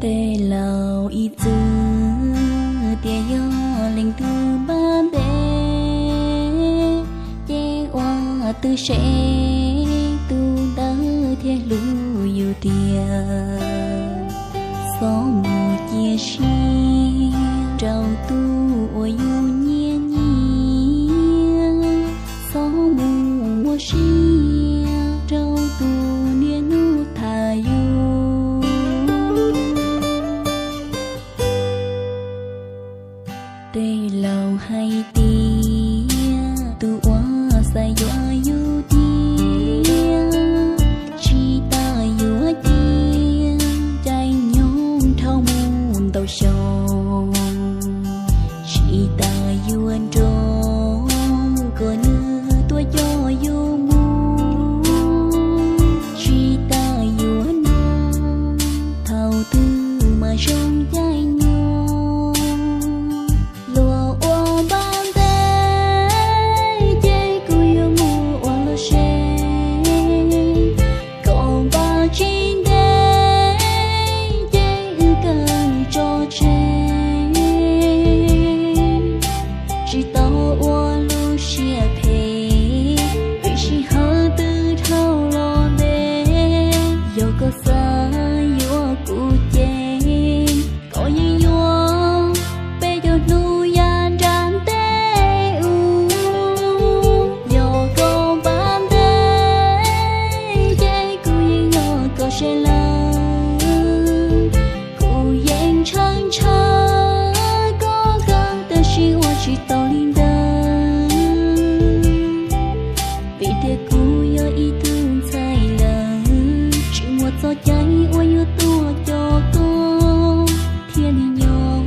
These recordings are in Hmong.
Tej laus ib txwm tias yog leej twg npaj ntev, ces ua twb se tus ntawd thiaj hlub yus tiag. Txhob mus cia siab rau tus uas yus nyiam nyiam, txhob mus muaj sia rau tus niaj hnub tham yus. Tej laus hais tias tus uas xav yuav yus tiag, tsis tas yuav cia caij nyoog dhau mus ntau xyoo, tsis tas yuav nrog kom nws tuaj coj yus mus, tsis tas yuav nug thaum twg mas zoo caij nyoog. Luag ua npaj ntev ces kuv yuav mus ua luag se, kom npaj tsis ntev ces wb kawg tso tseg. Tsis tau ua lub siab phem, vim sij hawm twb dhau los ntev. Yog koj xav yuav kuv ces koj yeej yuav peb caug hnub yav nram ntej ub. Yog koj npaj ntev ces kuv yeej yog koj sawv lawm. Kuv yeej ntshaw ntshaw koj kawg tab sis ua tsis tau li ntawd, vim tias kuv yog ib tug ntxhais lawm, tsis muaj txoj cai uas yuav tuaj coj koj thiaj li nyob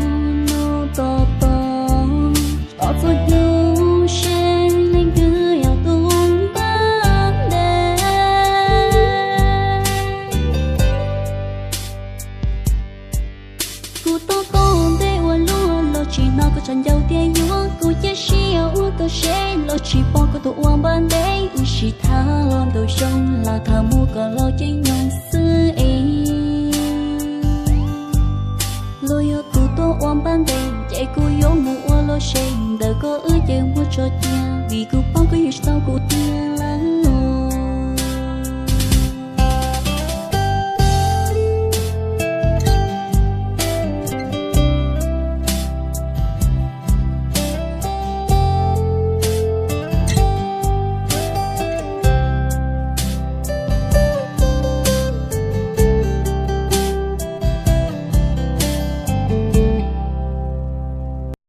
no tos tos. Tos txhua hnub seb leej twg yog tus npaj ntev. Kuv tab tom ntev ua luaj los tsis hnov koj tshav ncaws tias yuav, kuv cia siab ua koj seb los tsis pom koj tus uas npaj ntev. Wb sib tham los ntau xyoo, lam tham mus kom los caij nyoog xwb.